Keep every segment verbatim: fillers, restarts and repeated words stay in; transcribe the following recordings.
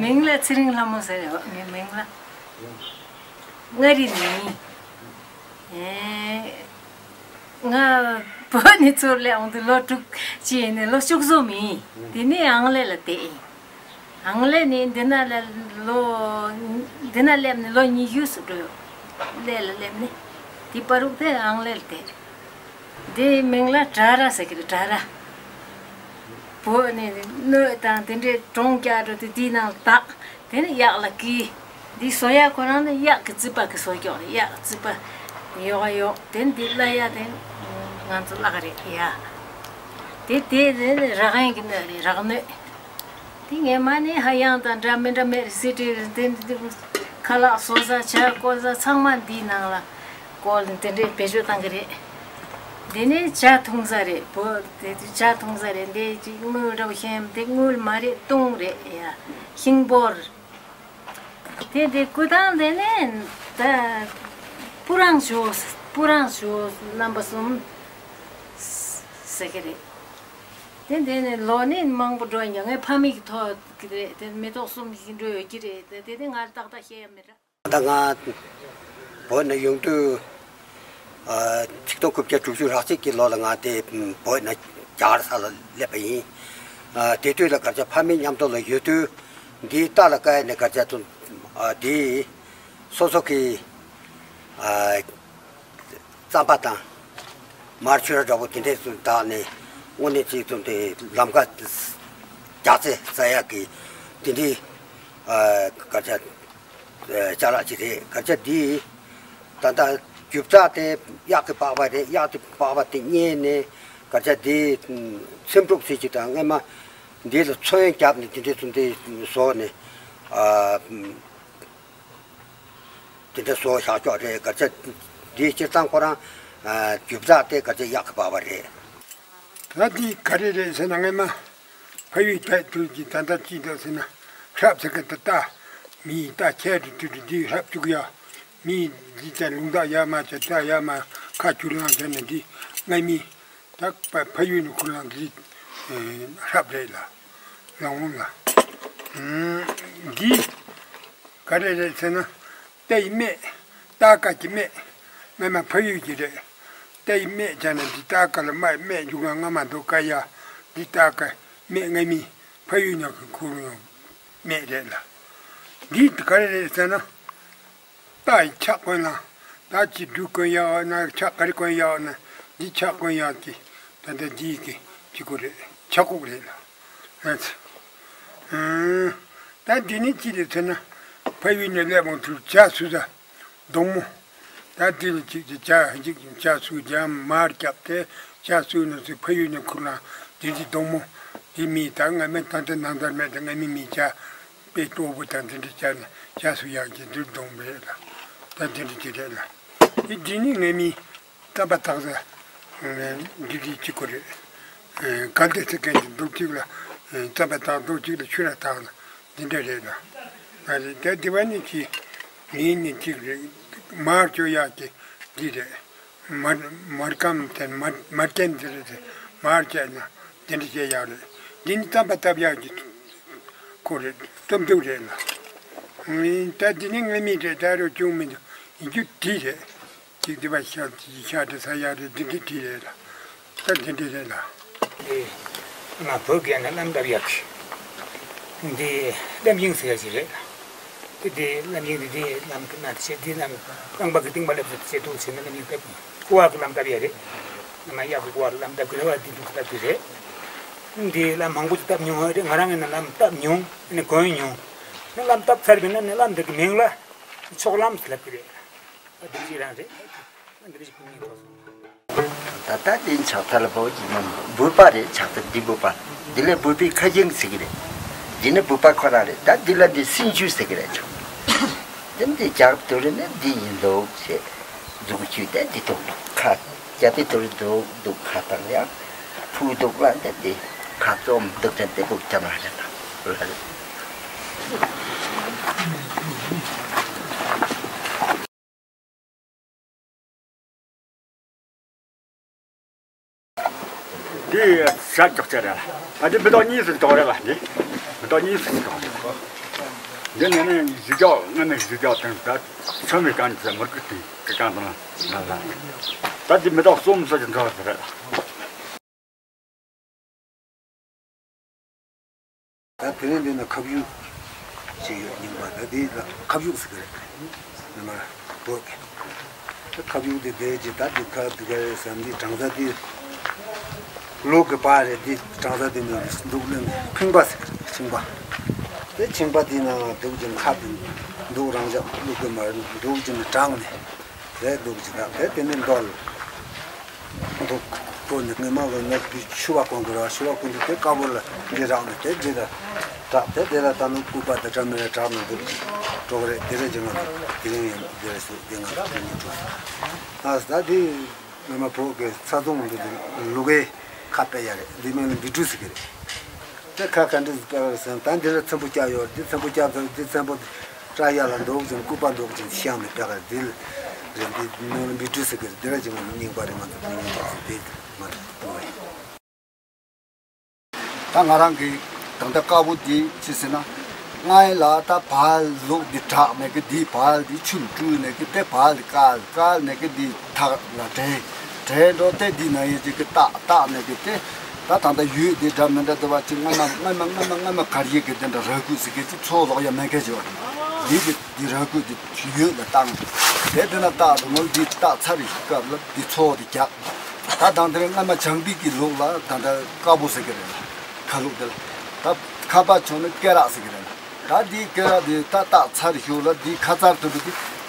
མིང་ལ་ཚེ་རིང་ལྷ་མོ་ཟེར་ཡོད། ངའི་མིང་ལ། མངའ་རིས་ནས་ཡིན། ཨེ། ང་བོད་ནས་ཚུར་སླེབས་འོང་དུས་ལོ་དྲུག་ཅུ་ཡིན་ནས་ལོ་བཅུ་གསུམ་ཡིན། དེ་ནས་ཨང་ལེ་ལ་བསྡད་ཡིན། ཨང་ལེ་ནས་འདི་ན་ལ་ལོ། འདི་ན་སླེབས་ནས་ལོ་ཉི་ཤུ་ཙམ་འགྲོ་ཡོད། ལེ་ལ་སླེབས་ནས། དེ་བར་དུ་དེ་ཨང་ལེ་ལ་བསྡད། འདིའི་མིང་ལ་ཌ་ར་ཟེར་གི་རེད། ཌ་ར། བོད་ནས་སྣོད་དང་དེ་འདྲའི་གྲོང་རྒྱག་འགྲོ་དུས་དེའི་ནང་ལ་བཏགས། དེ་ནས་གཡག་ལ་བསྐུས། འདི་བཟོ་ཡ་ཁོ་རང་ནི་གཡག་གི་རྩིད་པ་གི་བཟོ་ཀྱོག་རེད། གཡག་རྩིད་པ་ཡོག་ཡོག་དེ་འདི་བརླག་ཡ་དེ་ང་ཚོ་བརླག་རེད་ཡ། དེ་དེ་དེ་ནི་རག་ཡན་གི་སྣོད་རེད། རག་སྣོད། དེ་ངས་མ་ནི་ཧ་ཡང་དང་འདྲ་མི་འདྲ་མེད་རེད། སི་ཏྲི་རེད། དེ་འདི་ཁ་ལག་བཟོ་ས་ཇ་བསྐོལ་ས་ཚང་མ་འདིའི་ནང་ལ་བསྐོལ་ནས་དེ་འདྲའི་བེད་སྤྱོད་བཏང་གི་རེད། དེ་ནས་ཇ་འཐུང་ས་རེད། བོད་དེ་ཇ་འཐུང་ས་རེད། འདི་ཅིག་དངུལ་འདྲ་བོ་ཤེས་དེ་དངུལ་མ་རེད། དུང་རེད་ཡ། ཤིང་ཕོར། དེ་དེ་སྐུ་ཐང་དེ་ནས་ད་སྤུ་རང་ཞོ། སྤུ་རང་ཞོ་རྣམ་པ་གསུམ་ཟེར་གི་རེད། དེ་དེ་ནས་ལོ་ནི་མང་པོ་འགྲོ་ཡིན། ངའི་ཕ་མེས་ཀྱི་ཐོག་གི་རེད། དེ་མེ་ཏོག་གསུམ་ཞིག་འགྲོ་ཡོད་ཀྱི་རེད། དེ་དེ་ནས་ང་ཏག་ཏག་བཤད་ཡ་མེད་ར། ད་ང་བོད་ནས་ཡོང་དུས། ཨ། ཆིག་སྟོང་དགུ་བརྒྱ་དྲུག་ཅུ་རེ་གཅིག་གི་ལོ་ལ་ང་དེ་བོད་ནས་རྒྱ་གར་ས་ལ་སླེབས་པ་ཡིན། ཨ། དེ་དུས་ལ་གར་ཆ་ཕ་མེས་མཉམ་དུ་ལ་ཡོད་དུས་འདིའི་རྟ་ལ་བཀལ་ནས་གར་ཆ་ཚོ། ཨ། དེ་སོ་སོ་གི། ཨ། རྩམ་པ་དང་མར་ཕྱུར་ར་འདྲ་པོ་དེ་འདྲས་ཚོ་བཏགས་ནས་དངོས་གནས་ཅིག་ཚོ་དེ་ལམ་ཁ་རྒྱགས་ཚད་ཟ་ཡག་གི་དེ་འདྲའི། ཨ། གར་ཆ་ཅ་ལག་ཅིག་རེད། གར་ཆ་འདི་ད་ལྟ་རྒྱུ་ཆ་དེ་གཡག་གིས་སྤགས་པ་རེད། གཡག་གིས་སྤགས་པ་དེ་རྙེད་ནས་གར་ཆ་འདི་ཚེམ་དྲུབ་ཟེར་གྱི་དང་། སྔས་མ་འདི་ལ་ཚོན་བརྒྱབ་ནས་དེ་འདྲས་ཚོ་འདི་བཟོས་ནས། ཨ། དེ་འདྲ་བཟོས་བཞག་ཀྱོག་རེད། གར་ཆ་འདི་སྤྱིར་བཏང་ཁོ་རང་། ཨ། རྒྱུ་ཆ་དེ་གར་ཆ་གཡག་གིས་སྤགས་པ་རེད། ད་འདི་ག་རེ་རེད་ཟེར་ན། སྔས་མ་ཕ་ཡུལ་བསྡད་དུས་ཀྱི་ད་ལྟ་ཅི་འདུག་ཟེར་ན། ཧྲབ་ཟེར་གི་འདི་རྟ། མིའི་རྟ་ཁྱེར་དུ་དུས་དུས་འདི་ཧྲབ་བཅུག་ཡ། མིའི་འདི་ད་ལུང་རྟགས་ཡར་མར་བྱས། རྟ་ཡར་མར་ཁ་བསྒྱུར་ཡང་བྱས་ནས། འདི་སྔས་མི་ད་ཕ་ཕ་ཡུལ་ནས་ཁུར་ལ་འདི་ཧྲབ་རེད་ལ། ལང་ལོང་ལ། འདི་ག་རེ་རེད་ཟེར་ན། རྟའི་སྨད། རྟ་ཀ་གི་སྨད། སྔས་མ་ཕ་ཡུལ་གྱི་རེད། རྟའི་སྨད་བྱས་ནས་འདི་རྟ་ཀ་ལ་སྨད་སྨད་འཇུག་ཡ་སྔ་མ་འདུག་ག་ཡ། འདི་རྟ་ཀ་སྨད། སྔས་མི་ཕ་ཡུལ་ནས་ཁུར་ཡོང་སྨད་རེད་ལ། འདི་ག་རེ་རེད་ཟེར་ན། རྟ་ཡི་ཕྱག་གོན་ལ། ད་ཅི་འབྲུ་གོན་ཡག་ན། ཕྱག་ག་རེ་གོན་ཡག་ན། འདི་ཕྱག་གོན་ཡག་གི་ད་ལྟ་འདི་གི་ཅི་གོ་རེད། ཕྱག་ཁོག་རེད་ལ། ཨ་ཙི། ཨ། ད་འདི་ནི་ཅི་རེད་ཟེར་ན། ཕ་ཡུལ་ནས་སླེབས་འོང་དུས་ཇ་བསྲུབས་ས་སྡོང་མོ། ད་འདི་ནི་ཅིག་ཅིག་ཇ་ཅིག་ཇ་བསྲུབས། ཇ་མར་བརྒྱབ་སྟེ་ཇ་བསྲུབས་ནས་ཚེ་ཕ་ཡུལ་ནས་ཁུར་ལ་འདི་འདི་སྡོང་མོ། འདི་མི་ད་སྔ་མའི་ད་ལྟ་ནང་ལྟར་མེད་དེ། སྔ་མའི་མི་ཇ་དཔེ་ལྟོ་བུ་དང་དེ་འདྲ་བྱས་ནས་ཇ་བསྲུབས་ཡག་གི་འདུག་སྡོང་རེད་ལ། ད་དེ་འདྲ་ཅིག་རེད་ལ། དེ་འདི་ནི་སྔ་མའི་རྩམ་པ་བཏགས་ས་འདི་འདི་གཅིག་པོ་རེད། གལ་ཏེ་ཚེ་གང་གི་འདུག་ཅིག་ལ་རྩམ་པ་བཏགས། འདུག་ཅིག་ལ་ཕྱུར་ར་བཏགས་ན་འདི་འདྲ་རེད་ལ། ད་དེ་བ་ནི་ཅི་ངེད་ནི་ཅིག་རེད། མར་བཅོ་ཡག་གི་འདི་རེད། མར་མར་སྐམ་དེ་མར་མར་རྐྱེན་དེ་རེད་དེ། མར་བཅད་ན་དེ་འདྲ་བྱེད་ཡག་རེད། འདི་ནི་རྩམ་པ་བཏབ་ཡག་གི་ཁོ་རེད། རྩམ་དུག་རེད་ལ། ད་འདི་ནི་སྔ་མི་རེད། ད་རུང་ཅུང་མི་འདུག་ཡིན་རྒྱུ་དེ་རེད། ཅིག་འདི་བ་ཤ་ཤ་དེ་ས་ཡག་རེད། འདི་འདི་དེ་རེད་ལ། ད་འདི་འདྲ་རེད་ལ། དེ་ང་བོད་སྐད་ནས་བླམ་བཏབ་ཡག་གི་འདི་བླམ་ཡིན་ཟེར་ཡག་ཅིག་རེད། དེ་དེ་བླམ་ཡིན་དེ་དེ་བླམ་གི་ན་དེ་བྱས། དེ་བླམ་རྐང་པ་གི་རྟིང་པ་སླེབས་ཚེ་དེ་བྱས་འདུག་བྱས་ན་བླམ་ཡིན་བཏབ། ཀུ་བ་གི་བླམ་བཏབ་ཡག་རེད། ང་གཡག་གི་ཀུ་བ་གི་བླམ་བཏབ་གི་རེད་བ། དེ་འདུག་བཏབ་གི་རེད། འདི་བླམ་མང་པོ་ཅིག་བཏབ་མྱོང་བ་རེད། ང་རང་ཡིན་ན་བླམ་བཏབ་མྱོང་། ཨ་ནི་གོན་མྱོང་། ཨ་ནི་བླམ་བཏབ་ཚར་བ་ཡིན་ན་ནི་བླམ་འདི་གི་མིང་ལ་ཕྱོགས་བླམ་ཟེར་ལབ་གི་རེད། ཨ་འདི་ཅིག་རང་རེད། ཨ་འདི་ཅིག་ཕུང་ཡིན་ཐོག་སོང་། ད་ལྟ་འདི་ཕྱག་ཐལ་བོ་ཡིན་ན་བུ་པ་རེད། ཕྱག་ཐལ་འདི་བུ་པ། འདི་ལས་བུ་པའི་ཁ་ཞེང་ཟེར་གི་རེད། འདི་ནི་བུ་པ་ཁོ་རང་རེད། ད་འདི་ལ་འདི་སྲིན་ཆུ་ཟེར་གི་རེད། འདི་འདི་ལྕགས་དུ་རེད་ན་འདི་ཡིན་འདུག་ཟེར། མཛུབ་ཆུ་དེ་འདི་ཐོག་ལ་ཁ་རྒྱ་དེ་དུ་རེད་འདུག་འདུག་ཁ་བཏང་ཡ། ཕུག་འདུག་ལ་འདི་འདི་ཁ་བཙོམ་འདུག་ཅན་དེ་འདུག་ཅན་མ་རེད་ད། དེ་ཤ་ཀྱོག་ཅེ་རེད་ལ། ད་དེ་མི་ཏོག་གཉིས་སུ་ཀྱོག་རེད་ལ། འདི་མི་ཏོག་གཉིས་སུ་ཀྱོག་རེད། འདི་ནས་ནི་བཞི་ཀྱོག་ལྔ་ནས་བཞི་ཀྱོག་དང་ད་ཆུ་མི་གང་ཅི་མུར་གུ་དེ་གི་གང་དང་ལ་ལ། ད་དེ་མི་ཏོག་གསུམ་སུ་ཀྱི་འདྲ་བ་རེད་ལ། ད་དེ་རིང་འདི་ནི་ཁ་བཞུགས་ཅིག་ཡོད་རྙིང་པ། ད་འདི་ལ་ཁ་བཞུགས་ཟེར་གི་རེད། ནི་མར་བོད་ཀྱི་ད་ཁ་བཞུགས་འདི་བསྡད་ཀྱི། ད་འདི་ཁ་འདི་ག་རེ་ཟེར། འདི་བྲང་ས་འདི་ལུག་གི་པ་རེད། འདི་བྲང་ས་འདི་ནི་འདུག་ནི་ཁང་པ་ཟེར་གི་རེད། ཁང་པ། དེ་ཁང་པ་འདི་ནང་འདུག་ཅིང་ཁ་འདི་འདུག་རང་ཅག་ལུག་གི་མར་འདུག་ཅིང་དྲངས་ནས། དེ་འདུག་ཅི་དང་དེ་དེ་ནས་མདོ་ལ་འདུག་ཁོ་ནི་ངེད་མ་གི་ནི་དེ་ཆུ་བ་གོན་དགོས་ར། ཆུ་བ་གོན་དུས་དེ་དཀར་པོ་ལ་འདི་རག་ནས་དེ་འདི་ལ་གྲགས། དེ་དེ་ལ་ད་ནི་སྐུད་པ་དང་འདྲ་མི་འདྲ་གྲགས་ནས་འདུག་འགྲོ་གི་རེད། དེ་རེད་ཅེ་ང་ཚོ་དེ་རིང་ཡིན་དེ་རེད་ཟེར། དེ་ང་ཚོ་དེ་ནས་འགྲོ་ཨ་ད་དེ་ངེད་མ་བོད་ཀྱི་ཚ་ཚོང་འདི་དེ་ལུག་གའི་ཁ་པད་ཡ་རེད། འདི་མིང་ལ་བི་ཀྲུ་ཟེར་གི་རེད། དེ་ཁ་ག་འདྲ་ཟེར་པ་ཟེར་ན། ད་འདི་ལ་ཚེམ་བུ་བཀྱག་ཡོད། འདི་ཚེམ་བུ་བཀྱག་ཚར། འདི་ཚེམ་བུ་སྐྲ་ཡ་ལ་འདུག་ཅིང་སྐུད་པ་འདུག་ཅིང་བཤམས་ནས་པད་ཀ་འདི་ལ་རེད། འདི་ནང་ལ་བི་ཀྲུ་ཟེར་གི་རེད། འདི་ལ་ཅིག་ང་རྙིང་པ་རེད། ང་ཚོ་དེ་ཡིན་ཙང་ཟེར་དེ་ང་ཚོ་ཡིན། ད་ང་རང་གི་ད་ལྟ་དཀར་པོ་འདི་ཅི་ཟེར་ན། སྔོན་ལ་ད་བལ་ལུག་འདི་དྲག་ནས་གི་འདི་བལ་འདི་ཆུ་བཀྲུས་ནས་གི་དེ་བལ་དཀར་དཀར་ནས་གི་འདི་ཐག་ལ་དྲན་དྲན་འགྲོ། དེ་འདི་ན་ཡོད་ཅིག་གི་བཏགས་བཏགས་ནས་གི་དེ། ད་ད་ལྟ་ཡོད་དེ་འདྲ་མི་འདྲ་དེ་བ་ཅིག་སྔ་མ་སྔ་མ་སྔ་མ་སྔ་མ་གར་ཡིག་གི་དེ་འདྲ་ར་གུ་ཟེར་གི་ཅིག་ཚོ་ལོག་ཡ་མེད་མཁན་ཅིག་ཡོད་རེད། འདི་གི་འདི་ར་གུ་འདི་ཡོད་ལ་བཏང་དེ་དེ་ན་བཏགས་འགྲོ་མོ། འདི་བཏགས་ཚར་རེད་སྐབས་ལ་འདི་ཚོ་དེ་རྒྱག་ད་དང་དེ་རིང་སྔ་མ་བྱང་བིག་གི་ལུགས་ལ་ད་ལྟ་དཀར་པོ་ཟེར་གི་རེད་ལ། ཁ་ལུགས་དེ་ལ་ད་ཁ་པ་བྱུང་ན་སྐེ་རགས་ཟེར་གི་རེད་ལ། ད་འདི་སྐེ་རགས་འདི་ད་བཏགས་ཚར་ཞུ་ལ། འདི་ཁ་ཚར་དུ་འདི་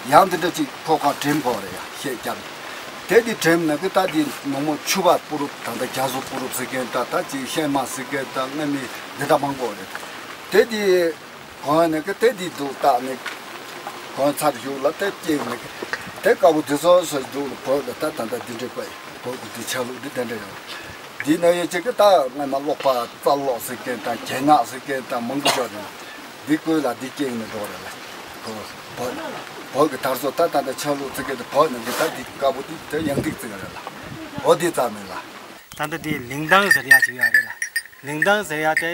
ཡང་འདི་འདྲ་ཅིག་ཁོ་ཁ་དྲེམ་ཁོ་རེ་ཡ་ཤེས་རྒྱབ། དེ་འདི་དྲེམ་ན་གི་ད་འདི་མོག་མོག་ཆུ་བ་པུ་རུབ་ད་ལྟ་རྒྱ་བཟོ་པུ་རུབ་ཟེར་མཁན་ད་ད་ཅིག་ཤན་མ་ཟེར་མཁན་ད་སྔ་མི་འདི་འདྲ་མང་པོ་རེད། དེ་འདི་གོང་ནས་གི་དེ་འདི་འདུག་བཏགས་ནས་གོང་ཚར་ཞུ་ལ། དེ་སྐྱེས་ནས་གི་དེ་དཀར་པོ་འདི་སོ་སོ་འདུག་ལ། བོད་ལ་ད་ད་ལྟ་འདི་འདྲ་པ་ཡིན། བོད་ཀྱི་འདི་ཆ་ལུགས་འདི་དེ་འདྲ་ཡོད། འདི་ན་ཡོད་ཅིག་གི་ད་སྔ་མ་ཀློག་པ་རྩ་ཀློག་ཟེར་མཁན་དང་གྱེན་ངག་ཟེར་མཁན་དང་མང་པོ་ཡོད་ནས། འདི་བཀོལ་ལ་འདི་སྐྱེས་ནས་འགྲོ་རེད་ལ། བོད་བོད་ཀྱི་དར་སྲོལ་ད་ད་ལྟ་ཆ་ལུགས་ཚིག་གི་འདི་བོད་ནས་འདི་ད་འདི་དཀར་པོ་འདི་དེ་ཡང་འདི་ཚིག་རེད་ལ། འོ་འདི་རྩ་མེད་ལ། ད་ལྟ་འདི་ལིང་ཏང་ཟེར་ཡག་ཅིག་ཡོད་རེད་ལ། ལིང་ཏང་ཟེར་ཡག་དེ་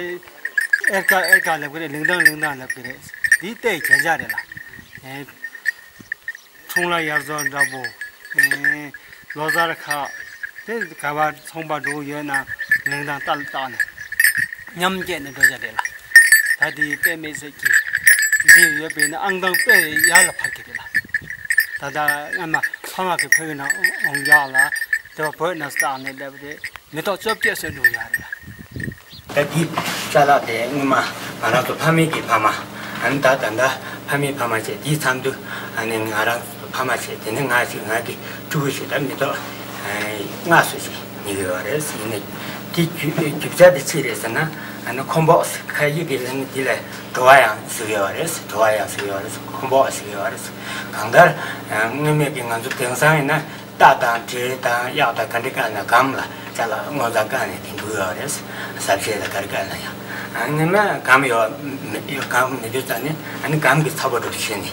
ཨེར་ཀ་ཨེར་ཀ་ལབ་ཀྱི་རེད། ལིང་ཏང་ལིང་ཏང་ལབ་ཀྱི་རེད། འདི་ལྟའི་གྱེན་ཆ་རེད་ལ། ཨེ། འཁྲུངས་ལྷ་དབྱར་རྫོགས་འདྲ་པོ། ཨེ། ལོ་གསར་ཁ། དེ་ག་བར་ཚོང་པ་འགྲོ་གི་ཡོད་ན་ལིང་ཏང་ཏལ་བཏགས་ནས་མཉམ་སྐྱེས་ནས་འགྲོ་བྱ་རེད་ལ། ད་དེ་དཔེ་མི་སྲིད་ཀྱི་འདི་ཡོད་པས་ན་ཨང་དང་དཔེ་ཡར་ལ་འཕར་གྱི་རེད་ལ། ད་ལྟ་སྔ་མ་ཕ་མ་གི་ཕ་གི་ནང་འོང་རྒྱག་ལ་དེ་བ་བོད་ནང་བཏགས་ནས་སླེབས་རེད། མི་ཐོག་བཅོ་བརྒྱད་སོན་འགྲོ་ཡག་རེད། ད་འདི་ཅ་ལག་དེ་སྔོན་མ་ང་རང་ཚོ་ཕ་མེས་ཀྱི་ཕ་མ། ཨ་ནི་ད་ད་ལྟ་ཕ་མེས་ཕ་མ་བྱས། དེའི་མཚམས་དུ་ཨ་ནི་ང་རང་ཚོ་ཕ་མ་བྱས། དེ་ནས་ང་ཞིག་ང་གི་ཕྲུ་གུ་ཞིག་ད་མི་ཐོག་ལྔ་སུ་ཞིག་ཉེ་གི་ཡོད་རེད། ཡིན་ནའི་དེ་རྒྱུ་རྒྱུ་ཆ་དེ་ཅི་རེད་ཟེར་ན། ཨ་ནི་ཁོ་འབོག་ཁ་ཡིག་གི་ཨ་ནི་འདི་ལ་འགྲོ་བ་ཡང་ཟེར་གི་ཡོད་རེད། འགྲོ་བ་ཡང་ཟེར་གི་ཡོད་རེད། ཁོ་འབོག་ཟེར་གི་ཡོད་རེད། གང་ལྟར་སྔོན་མེད་ཀྱི་ང་ཚོ་དེང་སང་ཡིན་ན། རྟ་དང་འབྲས་དང་གཡག་དང་ག་འདྲ་བཀག་ན་སྒམ་ལ་ཅ་ལག་སྔོ་ཚལ་བཀག་ནས་དེ་འདུག་ཡོད་རེད། ཟབ་ཆས་དང་ག་རེ་བཀག་ན་ཡང་། ཨ་ནི་མ་སྒམ་ཡོད་མི་སྒམ་མི་འདུག་ཙང་ནས་ཨ་ནི་སྒམ་གྱི་ཚ་པོ་འགྲོ་བྱས་ནས་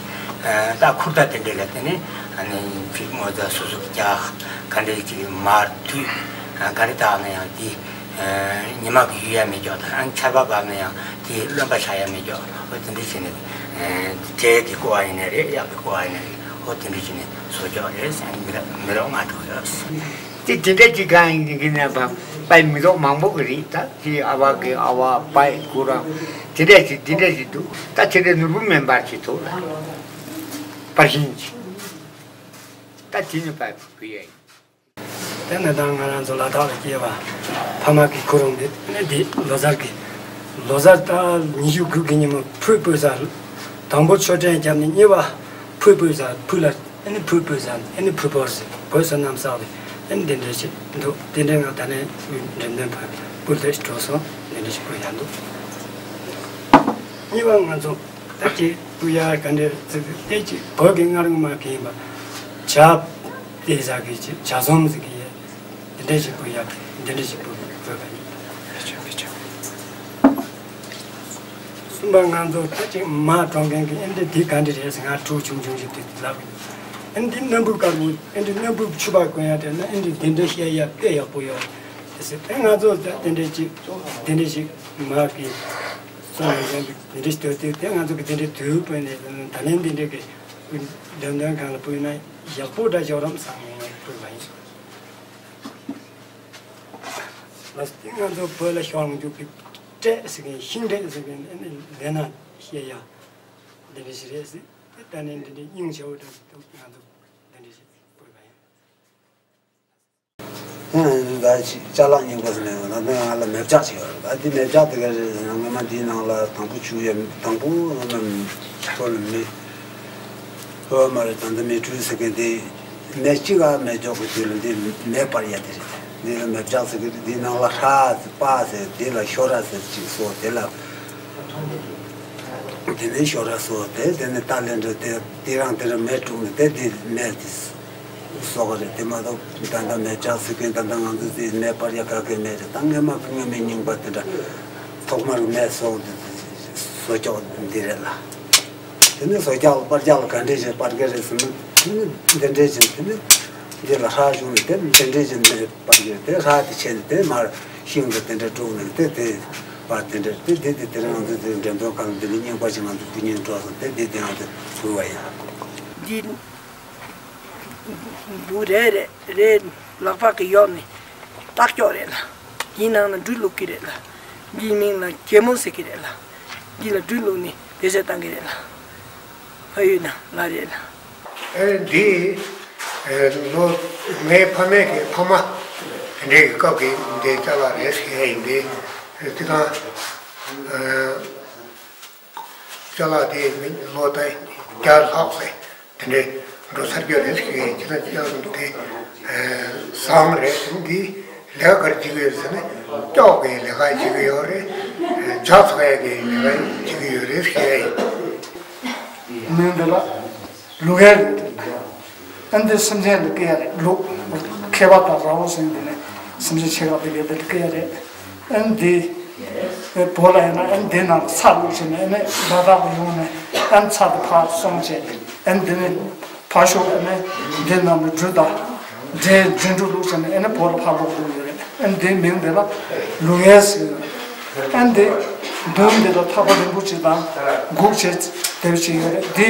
རྟ་ཁུར་རྟ་དེ་འདྲ་ལ་བརྟེན་ནས་ཨ་ནི་ཅིག་སྔོ་ཚལ་སོ་སོ་གི་རྒྱག་ག་འདྲ་ཅིག་མར་དུས་ག་རེ་བཏགས་ན་ཡང་དེ་ཉི་མ་གི་ཡུལ་ཡ་མེད་ཀྱོག་དང་ཨ་ནི་ཆར་པ་བབས་ན་ཡང་དེ་རློན་པ་ཆགས་ཡ་མེད་ཀྱོག་འོ་དེ་འདྲ་བྱས་ནས་འབྲས་ཀྱི་བཀོལ་བ་ཡིན་ནའི་རེད། གཡག་གི་བཀོལ་བ་ཡིན་ནའི་རེད། འོ་དེ་འདྲ་བྱས་ནས། སོ་ཅོག་རེད་ཟེར་ནས་མི་རོ་མི་རོ་ང་འགྲོ་ཡོད། དེ་དེ་འདྲ་ཅིག་གང་ཡིན་གྱི་ན་བ་པའི་མི་རོ་མང་པོ་གི་རེད། ད་དེ་ཨ་བ་གི་ཨ་བ་པའི་ཁོ་རང་དེ་འདྲ་ཅིག་དེ་འདྲ་ཅིག་འདུག་ད་དེ་འདྲ་ནོར་བུ་མེ་འབར་གྱི་ཐོག་ལ་པར་ཤིང་ཅིག་ད་དེ་ནི་པའི་ཕུ་ཕུ་ཡ་ཡིན། དེ་ནས་ད་ང་རང་ཚོ་ལ་དྭགས་ལ་སྐྱེས་པ་ཕ་མ་གི་ཁོ་རང་འདི་ནི་འདི་ལོ་གསར་གི་ལོ་གསར་ད་ཉི་ཤུ་དགུ་གི་ཉིན་མོ་ཕུད་ཕུད་ཟ། དང་པོ་མཆོད་སྤྲིན་བརྒྱབ་ནས་གཉིས་པ་ཕུད་ཕུད་ཟ། ཕུད་ལ་ཨ་ནི་ཕུད་ཕུད་ཟ། ཨ་ནི་ཕུད་ཕོར་ཟེར་བོད་བསོད་ནམས་བསགས་ཏེ་ཨ་ནི་འདི་འདྲ་ཞིག་འདུག་དེ་འདྲ་ང་ད་ནས་འགྲེམས་སྟོན་ཕུད་ཕུད་དེ་འགྲོ་སོང་། འདི་འདྲ་ཞིག་ཕུད་ཡ་འདུག་གཉིས་པ་ང་ཚོ་ད་ཅིག་ཕུད་ཡ་ག་འདྲ་ཟེར་དེ་ཅིག་བོད་ཀྱི་སྔ་རིང་མ་གི་ཡིན་པ་ཇ། དེ་ཟ་གི་ཅིག་ཇ་ཟོམ་ཟེར་གི་ཡོད། འདི་འདྲ་ཞིག་དགོས་ཡ། འདི་འདྲ་ཞིག་དགོས་དགོས་པ་ཡིན། གསུམ་པ་ང་ཚོ་ད་ཅིག་མ་གྲོངས་མཁན་གྱི་ཨེ་འདྲ་འདི་ག་འདྲ་རེད་ཟེར། ང་ཕྲུ་གུ་ཆུང་ཆུང་ཞིག་དེ་ལབ་གི་ཨེ་འདི་སྣམ་བུ་དཀར་པོ་ཨེ་འདྲ་སྣམ་བུ་ཕྱུ་པ་གོན་ཡ་དེ་ན་ཨེ་འདྲ་འདི་འདྲ་བཤད་ཡ་དཔེ་ཡག་པོ་ཡོད། དེ་ང་ཚོ་དེ་འདྲའི་ཅིག་དེ་འདྲའི་ཞིག་མ་གི་སོང་ནས་ཡང་དེ་འདྲའི་ཞིག་དེ་དེ་ང་ཚོ་གི་དེ་འདྲའི་དུས་བོད་ནས་ད་ལན་དེ་འདྲའི་གི་འགྲེམས་སྟོན་སྒང་ལ་ཕུལ་ན་ཡག་པོ་འདྲ་ཤོག་རམ་བསམ་ནས་ཕུལ་བ་ཡིན། ལགས་སོ། དེ་ང་ཚོ་བོད་ལ་ཤོར་འཇུག་གི་སྤྲད་ཟེར་མཁན་ཤིང་སྤྲད་ཟེར་མཁན་ལས་ན་བཤད་ཡ་འདི་འདྲ་ཞིག་རེད་ཟེར། ད་ནི་འདི་འདྲའི་སྙིང་རྗེ་བོ་འདྲ་ཞིག་འདུག་ང་ཚོ་འདི་འདྲ་ཞིག་དགོས་པ་ཡིན། ད་ཅ་ལག་རྙིང་པ་ཟེར་ནས་ང་ཚོ་ང་ལ་མེ་སྦྱར་ཅིག་ཡོད་རེད། ད་འདི་མེ་སྦྱར་དེ་ག་རེད་ཟེར་ན་སྔོན་མ་འདིའི་ནང་ལ་དང་པོ་བྱུག་ཡོད། དང་པོ་སྔོན་མ་ཐོ་ལ་མེ་ཨོ་མ་རེད། ད་ལྟ་མེ་ཕྲུག་ཟེར་མཁན་དེ་མེ་གཅིག་ག་མེ་སྒྱོགས་ཀྱི་དུས་ལ་འདི་མེ་སྤར་ཡ་དེ་རེད། འདི་ལ་མེ་སྦྱར་ཟེར་གི་རེད། འདི་ནང་ལ་ཧྲ་ཟེར་པ་ཟེར། འདི་ལ་ཤོ་ར་ཟེར་གཅིག་སོ། དེ་ལ་དེ་ནས་ཤོ་ར་སོ། དེ་དེ་ནས་ཏ་ལེན་འདྲ་དེ་དེ་རང་དེ་རང་མེ་དཀྲུགས་ནས་དེ་འདི་མེ་དེ་སོ་གི་རེད། དེ་མ་གཏོགས་ད་ལྟ་མེ་སྦྱར་ཟེར་མཁན་ད་ལྟ་ང་ཚོ་དེ་མེ་སྤར་ཡ་ག་གེ་མེད་རེད། ད་སྔོན་མ་སྔོན་མའི་རྙིང་པ་དེ་འདྲ་ཐོག་མར་མེ་སོ་དེ་བཟོ་ཀྱོག་འདི་རེད་ལ། དེ་ནས་བཟོ་རྒྱག་ལ་པར་རྒྱག་ལ་ག་འདྲས་བྱས་པར་གི་རེད་ཟེར་ན། དེ་ནས་འདི་འདྲས་བྱས། དེ་ནས་འདི་ལ་ཧྲ་བྱུང་ནས་དེ་འདི་འདྲས་བྱས་ནས་པར་གི་རེད། དེ་ཧྲ་དེ་བྱས་ནས་དེ་མར་ཤིང་དུ་དེ་འདྲས་དཀྲུགས་ནས་དེ་དེ་པར་དེ་འདྲས་དེ་དེ་དེ་དེ་རང་ཚོ་དེ་འགྲེམས་སྟོན་ཁང་འདི་ནས་རྙིང་པ་ཞིག་ང་ཚོ་ཕུལ་སྙིང་འདོད་སོང་། དེ་དེ་དེ་ང་ཚོ་ཕུལ་བ་ཡིན། འདི་འབུ་རེ་རེ་རེ་ལག་པ་གི་གཡོག་ནི་སྟག་སྐྱོག་རེད་ལ། འདིའི་ནང་ལ་འབྲུ་བླུག་གི་རེད་ལ། འདིའི་མིང་ལ་གད་མོ་ཟེར་གི་རེད་ལ། འདི་ལ་འབྲུ་བླུག་ནི་བེད་སྤྱོད་བཏང་གི་རེད་ལ། ཕ་ཡུལ་ན་ལ་རེད་ལ། ཨེ་འདི་ཨེ་ལོ་ངའི་ཕ་མེས་ཀྱི་ཕ་མ་དེ་འདྲའི་གི་སྐབས་ཀྱི་འདི་ཅ་ལག་རེད་ཟེར་ཡ་ཡིན། འདི་ཨེ་དེ་གང་ཨེ་ཅ་ལག་དེ་ལོ་ད་བརྒྱ་ལྷག་ཟེར། དེ་འདྲའི་འགྲོ་ཚར་རྒྱུ་རེད་ཟེར། ཁྱེད་རང་ཅག་དེ་བཟང་རེད་ཟེར། འདི་ལས་ཀ་ག་རེ་བྱེད་ཀྱི་ཡོད་ཟེར་ན་སྐྱོག་གི་ལས་ཀ་བྱེད་ཀྱི་ཡོད་རེད། ཇ་ཚོགས་ཡ་གི་ལས་ཀ་བྱེད་ཀྱི་ཡོད་རེད་ཟེར། མིང་འདི་ལ་ལུག་ཡ་རེད། ཨ་འདི་སེམས་ཅན་ལ་སྐྱེ་ཡ་རེད། ལུག་མཁས་པ་དང་ར་བོ་ཟེར། འདི་ནས་སེམས་ཅན་ཆེ་ཁག་དེ་གས་དེ་ལ་སྐྱེ་ཡ་རེད། ཨ་འདི་བོད་ལ་ཡིན་ན་ཨ་འདི་ནང་ལ་ཚྭ་བླུགས་བྱས་ནས་ཨ་ནི་ཟླ་དག་ལ་ཡོང་ནས་ཨ་ནི་ཚྭ་དེ་ཕར་སོང་བྱས་ཨ་ནི་འདི་ནས་ཕར་ཤོག་ཨ་ནི་འདི་ནང་ལ་འབྲུ་དང་འབྲས་འབྲས་འབྲུ་བླུགས་བྱས་ནས་ཨ་ནི་བོད་ལ་ཕར་སློག་འགྲོ་གི་ཡོད་རེད། ཨ་ནི་འདིའི་མིང་འདི་ལ་ལུག་ཡལ་ཟེར་ཡོད་རེད། ཨ་ནི་འདི་མདུན་འདི་ལ་ཐག་པ་རིང་པོ་ཅིག་དང་སྒུག་བྱས་དེ་བྱས་ཡོད་རེད། འདི་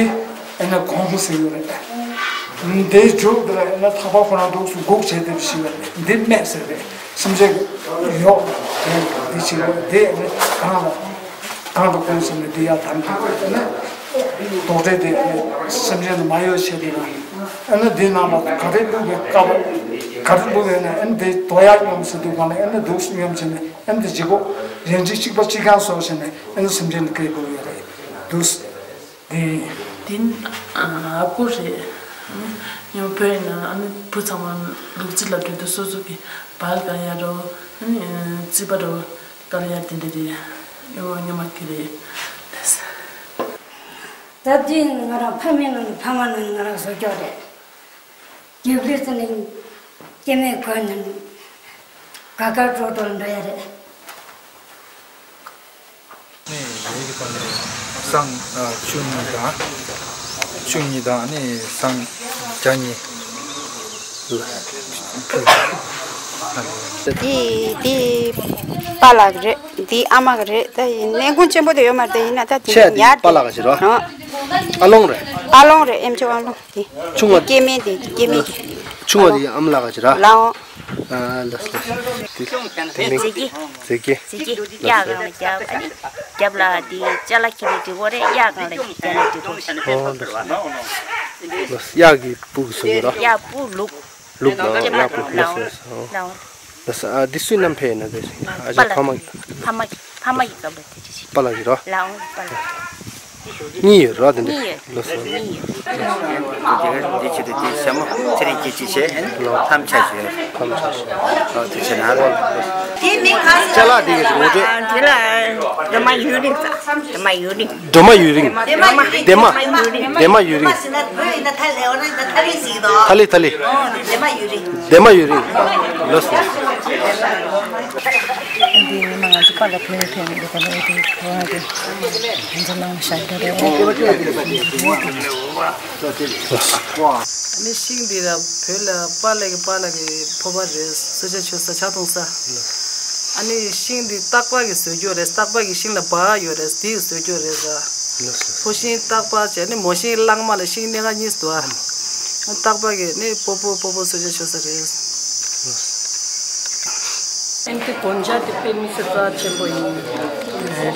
ཨ་ནི་གོང་བུ་ཟེར་ཡོད་རེད། འདིའི་མཇུག་འདི་ལ་ཡང་ན་ཐག་པ་ཁོ་རང་འདུག་སུ་སྒུག་བྱས་ཏེ་ཞིག་ལ་འདི་སྨད་ཟེར་རེད། སེམས་ཅན་གྱི་གཡོག་དེ་འདི་ཞིག་ལ་འདི་ཡང་ན་གང་ལ་གང་དུ་ཀུན་སེམས་ནས་འདི་ཡང་དམ་དུ་ཡང་ན་རྡོག་ཁྲེས་དེ་ཡང་ན་སེམས་ཅན་ལ་མ་གཡོག་བྱས་ཏེ་ན་ཡང་ན་འདི་ནང་ལ་ག་རེ་བླུགས་པའི་སྐབས་ག་རེ་བླུགས་ཡང་ན་ཡང་ན་འདི་རྡོ་ཡག་སྙོམས་སུ་འདུག་ག་ན་ཡང་ན་འདུག་སུ་སྙོམས་བྱས་ནས་ཡང་ན་འདི་ལྗིད་ཁོག་ཡང་ན་གཅིག་པ་གཅིག་རྐྱང་སོགས་བྱས་ནས་ཡང་ན་སེམས་ཅན་ལ་སྐྱེ་དགོས་ཡོད་རེད་འདུག་དེ། དེ་ཨ་ཁུ་རེད། ཉོ་བོད་ཡིན་ན་ཨ་ནི་བུ་ཚང་མ་ལུག་རྫི་ལ་འགྲོ་དུས་སོ་སོ་གི་བལ་ག་ཡ་རོ་ཨ་ནི་རྩིས་པ་རོ་ག་ལ་ཡ་དེ་འདྲ་རེད། ཡོ་ཉོ་མ་ཁི་རེད། ད་དེ་ང་རང་ཕ་མའི་ནང་ནས་ཕ་མ་ནང་ནས་ང་རང་བཟོ་སྐྱོ་རེད། རྒྱབ་ལུས་ཙམ་ནས་སྐྱེ་མེད་གོས་ནས་ག་ག་འགྲོ་འགྲོ་འགྲོ་ཡ་རེད། ནས་ཡོད་ཀྱི་ཐོག་ནས་སྲང་བཅུ་གཉིས་དང་བཅུ་གཉིས་དང་ནི་སྲང་བརྒྱ་གཉིས། འདི་འདི་པཱ་ལགས་རེད། འདི་ཨ་མ་རེད། ད་ཡིན་ནས་ཀུན་ཆེན་པོ་དེ་ཡོད་མ་རེད། དེ་ཡིན་ན་ད་དེ་ཆེ་ཡ་དེ་ཡར་པཱ་ལགས་ཀྱི་རོ། ཨ་ལོང་རེད། ཨ་ལོང་རེད། ཨེམ་ཆོག་ཨ་ལོང་དེ། ཆུང་བ་སྐྱེ་དམན་དེ་སྐྱེ་དམན་གྱི། ཆུང་བ་དེ་ཨ་མ་ལགས་ཀྱི་ར། ལའོ། ཨ་ལགས་ལགས། དེ་དེ་མིང་། མཛེས་རྒྱན། མཛེས་རྒྱན། མཛེས་རྒྱན། གཡག་སྒང་ལ་རྒྱབ། ཨ་ནི་རྒྱབ་ལ་དེ་ཅ་ལག་ཁྱེར་ནས་འགྲིག་གོ་རེད། གཡག་སྒང་ལ་རྒྱབ་ནས་འགྲིག་གོ། ཨོ་ལགས་ལགས། གཡག་གི་སྤུ་གི་བཟོ་གི་ར། གཡག་སྤུ་ལུག་ལུག་ལ་གཡག་སྤུ། ལགས་ལགས། ལགས་ལགས། ཨ་འདི་སུའི་རྣམ་པས་ན་དེ། ཨ་ཅག་ཕ་མ། ཕ་མ་གི། ཕ་མ་གི་སྐབས་ལ་དེ་འདྲ་ཞིག་པཱ་ལགས་ཀྱི་རོ། ལའོ། པཱ་ལགས། གཉིས་ཡོད་རོ་དེ་འདྲ། གཉིས་ཡོད། ལགས་སོ། གཉིས་ཡོད། འདི་ཆེད་དུ་དེ་ཞྭ་མོ་ཚེ་རིང་སྐྱིད་ཅིག་བྱས། ལོ། ལྷམ་ཆ་ཞུ། ལྷམ་ཆ་ཞུ། ཨོ་དེ་བྱས་ན་རོ། དེ་མིང་ག་ཅ་ལག་དེ་གི་ངོ་སྤྲོད། དེ་ལ་སྒྲོལ་མ་ཡུན་རིང་ཟེར། སྒྲོལ་མ་ཡུན་རིང་། སྒྲོལ་མ་ཡུན་རིང་། ལྡན་མ་ཡུན་རིང་། ལྡན་མ་ཡུན་རིང་། ལྡན་མ་ཡུན་རིང་། ཐ་ལི་ཐ་ལི། ལྡན་མ་ཡུན་རིང་། ལགས་སོ། འདི་ང་ཚོ་པཱ་ལགས་ཕེབས་ཕེབས་ནས་འདུག་ག་ལ་འོ་དེ་གོ་བ་དེ་ང་ཚོ་ནང་བཞག་རྒྱུ་རེད། ནི་ཤིང་འདི་ར་བོད་ལ་པཱ་ལགས་ཀྱི་པཱ་ལགས་ཀྱི་ཕོར་པ་རེད། གསོལ་ཇ་མཆོད་ས་ཇ་འཐུང་ས། ཨ་ནི་ཤིང་འདི་སྟག་པ་གི་བཟོས་རྒྱུ་རེད། སྟག་པ་གི་ཤིང་ལ་འབག་ཡོད་རེད། དེ་གི་བཟོས་རྒྱུ་རེད་ར། ཕོ་ཤིང་སྟག་པ་བྱས་ནི་མོ་ཤིང་གླང་མ་ལ་ཤིང་སྣེ་ཁ་གཉིས་འདུག་ཨ། སྟག་པ་གི་ནི་སྤོ་བོ་སྤོ་བོ་གསོལ་ཇ་མཆོད་ས་རེད། ཨེམ་ཏི་གོན་ཇ་དེ་དཔེ་མི་སྲིད་རྩ་ཆེན་པོ་ཡིན།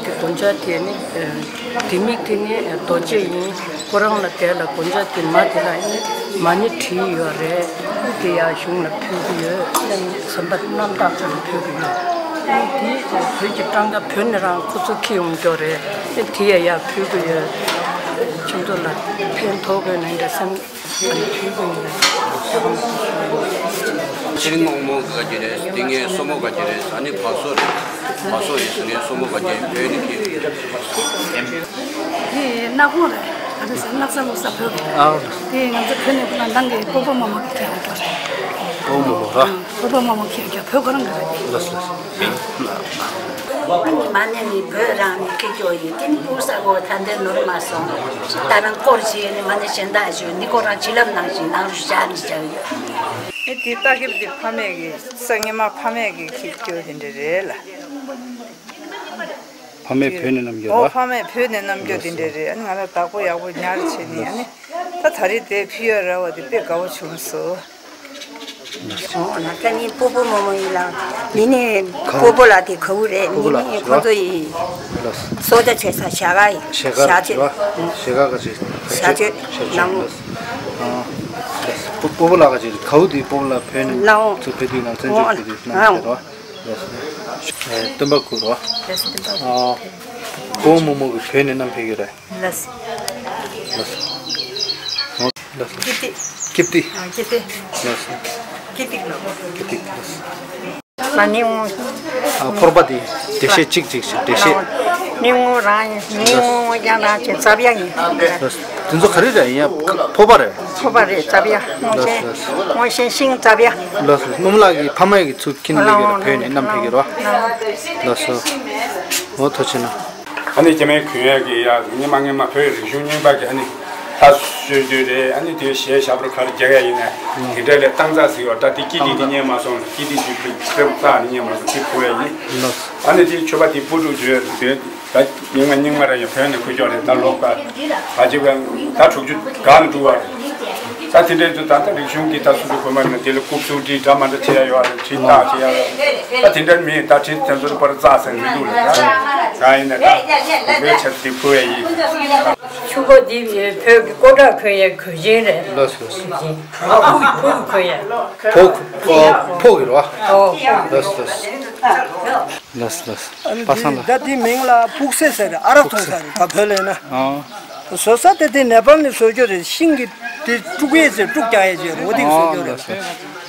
དེ་གོན་ཇ་དེ་ནི་ལྡེ་མིག་དེ་ནི་རྡོ་རྗེ་ཡིན། ཁོ་རང་ལ་དེ་ལ་གོན་ཇ་དེ་མ་དེ་ལ་ནི་མ་ཎི་བྲིས་ཡོད་རེད། དེ་ཡང་གཞུང་ལ་ཕུལ་གྱི་ཡོད། སེམས་པ་རྣམ་དག་ཅིག་ལ་ཕུལ་གྱི་ཡོད། དེ་བོད་ཀྱི་གྲངས་ཀ་བོད་ནས་རང་ཁོ་ཚོ་འཁྱེར་ཡོང་རྒྱུ་རེད། དེ་ཡང་ཡར་ཕུལ་གྱི་ཡོད། ཁྱོད་ཚོ་ལ་ཕན་ཐོགས་དགོས་ནས་འདྲ་སེམས། ཕྱིར་སྔོན་མོ་ག་གི་རེད། དེ་ངའི་སོ་མོ་ག་གི་རེད། ཨ་ནི་བ་སོ་རེད། བ་སོ་ཡིན་ཟེར། ངའི་སོ་མོ་ག་གི་བོད་ནས་ཁྱེར་ཡོད། དེ་ནག་པོ་རེད། ཨ་རེད་ཟེར། ནག་ས་ལུག་ས་བོད་རེད། ཨ་རེད། དེ་ང་ཚོ་བོད་ནས་ཁོ་ན་མདང་གི་སྤོ་བོ་རྨོ་མོ་གི་ཁྱེར་ཡོང་རྒྱུ་རེད། སྤོ་བོ་རྨོ་མོ་ར། ཨ། སྤོ་བོ་རྨོ་མོ་ཁྱེར་ཡོང་རྒྱུ་བོད་ཁོ་རང་གི་རེད། ལགས་སོ། ཨ་ནི་མ་ཎི་ནི་བོད་རང་ནས་ཁྱེར་རྒྱུ་ཡིན། དེ་ནི་སྤུ་ས་གོ་ད་འདི་ནོར་མ་སོང་། ད་རང་སྐོར་བྱས་ནི་མ་ཎི་གཞན་དག་བྱོས། འདི་ཁོ་རང་བྱིན་རླབས་ནང་བཞིན་ནང་རུ་བཞག་ནས་བཞག་ཡོད། ཨེ་དེ་ལྟ་གིབ་དེ་ཕ་མས་གི་སང་ཉི་མ་ཕ་མས་གི་ཁྱེར་རྒྱུ་དེ་འདྲ་རེད་ལ། ཕ་མས་བོད་ནས་བསྣམས་རྒྱུ་ཨོ་ར། ཕ་མས་བོད་ནས་བསྣམས་རྒྱུ་དེ་འདྲ་རེད། ཨ་ནི་ང་ལ་བདག་པོ་ཡག་པོ་ཉར་བྱས་ནི། ཨ་ནི་ད་ད་རེས་དེ་ཕུལ་ཡོད་ར་བ་དེ་དཔེ་དགའ་བོ་བྱུང་སོང་། ཨོ་ན་ད་ནི་སྤོ་བོ་རྨོ་མོ་ཡིན་ལ། འདི་ནི་སྤོ་བོ་ལགས་དེ་གའུ་རེད། འདི་ནི་ཁོ་ཚོ་ཡི་གསོལ་ཇ་བྱེད་ས་ཞལ་ཁ་ཡིན། ཞལ་ཁ་ཞལ་ཆོས། ཞལ་ཁ་ག་ཅིག་ཞལ་ཆོས། ཞལ་ཆོས་ནང་། ཨ། སྤོ་བོ་ལགས་ག་ཅིག་གའུ་དེ་སྤོ་བོ་ལགས་བོད་ནས་ནང་ཚུར་ཕེབས་དུས་ནང་བཙན་བྱོལ་ཕེབས་དུས་ནང་ཕེབས་རོགས། ལགས་སོ། ཨེ་སྟོན་པ་སྐུ་རོ། ལགས་སོ། སྟོན་པ་སྐུ། ཨ། སྤོ་བོ་རྨོ་མོ་གི་བོད་ནས་བསྣམས་ཕེབས་ཀྱི་རེད། ལགས་སོ། ལགས་སོ། ཨོ་ལགས་སོ། ཀིརྟི། ཀིརྟི། ཨ་ཀིརྟི། ལགས་སོ། ཀིརྟི་ལགས། ཀིརྟི་ལགས་སོ། ལ་ནི་ངོ་། ཨ་ཕོར་པ་དེ་འགྲེལ་བཤད་གཅིག་གཅིག་ཞིག་འགྲེལ་བཤད། ནི་ངོ་རང་ཡིན། ནི་ངོ་རང་ཅན་ཙབ་ཡ་ཡིན། ལགས་སོ། དེ་ཚོ་ག་རེ་རེད། ཡ་ཕོར་པ་རེད། ཕོར་པ་རེད། ཙབ་ཡ་སྔོ་ཤིང་། ལགས་སོ། སྔོ་ཤིང་ཤིང་ཙབ་ཡ། ལགས་སོ། རྨོ་མོ་ལགས་ཀྱི་ཕ་མ་ཡི་གི་ཚུར་ཁྱེར་ནས་ལེགས་ལ་བོད་ནས་བསྣམས་ཕེབས་ཀྱི་རོ། ལགས་སོ། འོ་ཐུགས་རྗེ་ཆེ་གནང་། ཨ་ནི་སྐྱེ་དམན་གུས་ཡས་ཀྱི་ཡ་སྔོན་མ་སྔོན་མ་བོད་རིག་གཞུང་རྙིང་པ་གི་ཨ་ནི་ད་སྲོལ་རྒྱུན་རེད། ཨ་ནི་དེ་གཞས་ཞབས་བྲོ་ག་རེ་རྒྱག་ཡ་ཡིན་ན་དེ་འདྲ་ལས་བཏང་ཚར་ཟིག་ཡོད། ད་དེ་ཀི་ཏི་དེ་རྙེད་མ་སོང་། ཀི་ཏི་དེ་ཕུད་ཕུད་ཚར་ནི་རྙེད་མ་སོང་། དེ་ཕུད་ཡ་ཡིན། ཨ་ནི་དེ་མཆོད་པ་དེ་སྤུ་སྡུག་བརྗོད་དེ། ད་རྙིང་མ་རྙིང་མ་ར་ཡང་བོད་ནས་ཁུར་ཀྱོག་རེད། ད་ལོག་པ་ད་ཅིག་ད་དྲུག་ཅུ་གང་ལ་འགྲོ་བ་རེད། ད་དེ་འདྲའི་དུ་ད་ལྟ་རིག་གཞུང་གི་ད་སུ་འགྲོ་དགོས་མ་རེད་ན། དེ་ལ་རྐུབ་ཚུགས་བྲིས་འདྲ་མ་འདྲ་བྱེད་ཡ་ཡོད་རེད། བྲིས་རྟགས་བྱེད་ཡ་ཡོད་རེད། ད་དེ་འདྲ་མེད། ད་བྲིས་དེ་ཚོ་པར་རྩ་ཟེར་མི་འདུག་ལ། ད་གང་ཡིན་ན་ད་དགོས་ཆེད་དེ་ཕུལ་ཡ་ཡིན། ཆུ་ཁོ་འདི་བོད་ཀྱི་ཀོ་ཁྲག་ཁོན་ཡའི་གོས་ཆེན་རེད། ལགས་སོ། གོས་ཆེན། ཕུག་གི་ཁོན་ཡ། ཕོ་ཕོ་གི་རོ། ཨོ། ལགས་སོ། ལགས་སོ། ལགས་སོ། ཨ་ནི་པ་སངས་ལགས། ད་དེའི་མིང་ལ་ཕུག་སེ་ཟེར། ཨ་རག་འཐུང་ས་རེད། ད་བོད་ལས་ན། ཨོ། བཟོ་ས་དེ་དེ་ནེ་པཱལ་ནས་བཟོ་རྒྱུ་རེད། ཤིང་གི་དེ་དཀྲུག་ཡས་ཟེར། དཀྲུག་རྒྱག་ཡས་ཟེར། འོ་དེ་གི་བཟོ་རྒྱུ་རེད།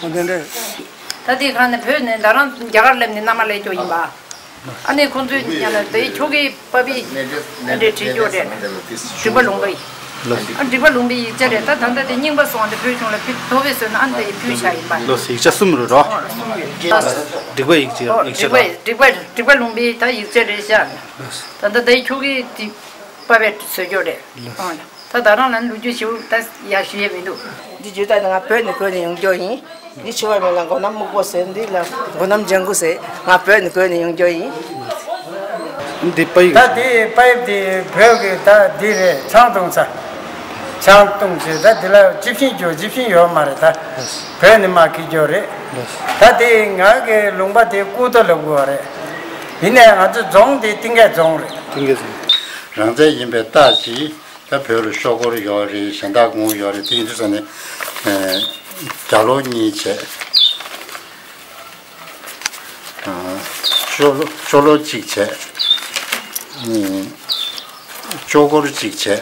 ཨོ་དེ་འདྲ། ད་དེ་གང་ནས་བོད་ནས་ད་རང་རྒྱ་གར་སླེབས་ནས་མནའ་མ་ལེན་རྒྱུ་ཡིན་པ། ཨ་ནི་ཁོང་ཚོའི་ཉ་ལ་དེ་ཁྱོ་གའི་པ་ཕའི་ཨ་འདྲས་བྲིས་རྒྱུ་རེད། འབྲི་པ་ལུང་པའི། ཨ་འབྲི་པ་ལུང་པའི་ཡིག་ཆ་རེད། ད་ད་ལྟ་དེ་རྙིང་པ་སོང་། དེ་བོད་གཞུང་ལ་ཕུལ་ཐོབ་པས་ཟེར་ན། ཨ་ནི་དེ་ཕུལ་བྱ་ཡིན་པ། ལགས་སོ། ཡིག་ཆ་གསུམ་རེད་རོ། ཨོ་གསུམ་ཡོད། ལགས་སོ། འབྲི་པ་ཡིག་ཆ། ཨོ་ཡིག་ཆ་འབྲི་པ་རོ། འབྲི་པ་འབྲི་པ་ལུང་པའི་ད་ཡིག་ཆ་རེད་ཤག། ད་ལྟ་དེ་ཁྱོ་གའི་དེ་པ་ཕའི་བཟོ་རྒྱུ་རེད། ལགས་སོ། ཨོ་ད་ད་རང་ལ་ལོ་རྒྱུས་ཞིབ་ད་ཡག་ཞུ་ཡས་མི་འདུག། འདི་བརྗོད་ད་ང་བོད་ནས་བོད་ནས་ཡོང་རྒྱུ་ཡིན། འདི་ཕྱི་བ་མེད་ལ་མགོ་ནམ་སྨུག་པོ་ཟེར། འདི་ལ་མགོ་ནམ་ལྗང་གུ་ཟེར། ང་བོད་ནས་བོད་ནས་ཡོང་རྒྱུ་ཡིན། འདི་པ་ཡིག། ད་འདི་པ་ཡིག་འདི་བོད་ཀྱི་ད་འདི་རེད། ཆང་བཏུང་ས། ཆང་བཏུང་ཟེར། ད་འདི་ལ་ཇི་བཞིན་རྒྱུ་ཇི་བཞིན་ཡོད་མ་རེད། ད་བོད་ནས་མར་འཁྱེར་རྒྱུ་རེད། ད་འདི་ང་གི་ལུང་པ་འདི་ཀུ་ཏོ་ལབ་དགོས་པ་རེད། ཡིན་ནའི་ང་ཚོ་རྫོང་འདི་གཏིང་སྐྱེས་རྫོང་རེད། གཏིང་སྐྱེས་རྫོང་། རང་བཙན་ཡིན་པའི་རྟགས་ཅིག། ད་བོད་ལ་ཤོག་སྒོར་ཡོད་རེད། གཞན་དག་གོང་ཡོད་རེད། དེ་ཡིན་དུས་ཙང་ནས་ཨེ་རྒྱ་ལོ་གཉིས་བྱས། ཨ་ཤོ་ལོ་ཤོ་ལོ་གཅིག་བྱས། ཨ་ནི་ཅོག་སྒོར་གཅིག་བྱས།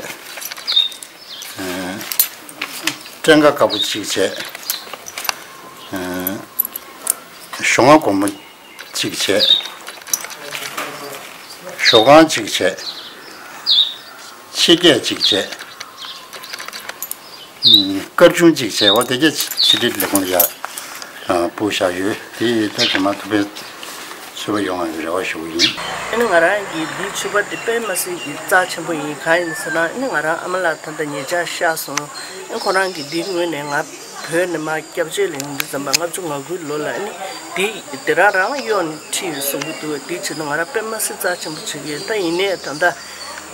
ཨ་སྤྲེལ་ཁ་དཀར་པོ་གཅིག་བྱས། ཨ་ཞོགས་སྔ་དགོང་མོ་གཅིག་བྱས། ཞོགས་ཁང་གཅིག་བྱས། ཕྱི་སྐད་གཅིག་བྱས། ཨ་སྐར་ཆུང་གཅིག་བྱས། འོ་དེ་གས་ཕྱི་དྲིལ་ལས་ཁུངས་ལ་ཡར་ཨ་སྤུར་བཞག་ཡོད། དེ་ད་དེ་མ་ཐུབ་པའི་ ཚོད་དཔག་ཡོང་བའི་རེ་བ་ཞུ་གི་ཡིན། ཨ་ནི་ང་རང་གི་འདིའི་ཕྱུ་པ་འདི་དཔེ་མ་སྲིད་ཀྱི་རྩ་ཆེན་པོ་ཡིན། གང་ཡིན་ཟེར་ན། ཨ་ནི་ང་རང་ཨ་མ་ལགས་ད་ལྟ་ཉེ་ཆར་གཤགས་སོང་། ཨ་ནི་ཁོ་རང་གིས་འདིའི་ངོས་ནས་ང་བོད་ནས་མར་སྐྱབས་བཅོལ་ལ་ཡོང་དུས་ཙམ་པ་ལྔ་བཅུ་ང་དགུའི་ལོ་ལ། ཨ་ནི་འདི་དེ་རང་རང་གཡོག་ནས་ཁྲིད་ཡོད་གསུང་གི་འདུག་དེའི་ཕྱིར་ན་ང་རང་དཔེ་མ་སྲིད་རྩ་ཆེན་པོ་བྱེད་ཀྱི་ཡོད། ད་ཡིན་ནའི་ད་ལྟ་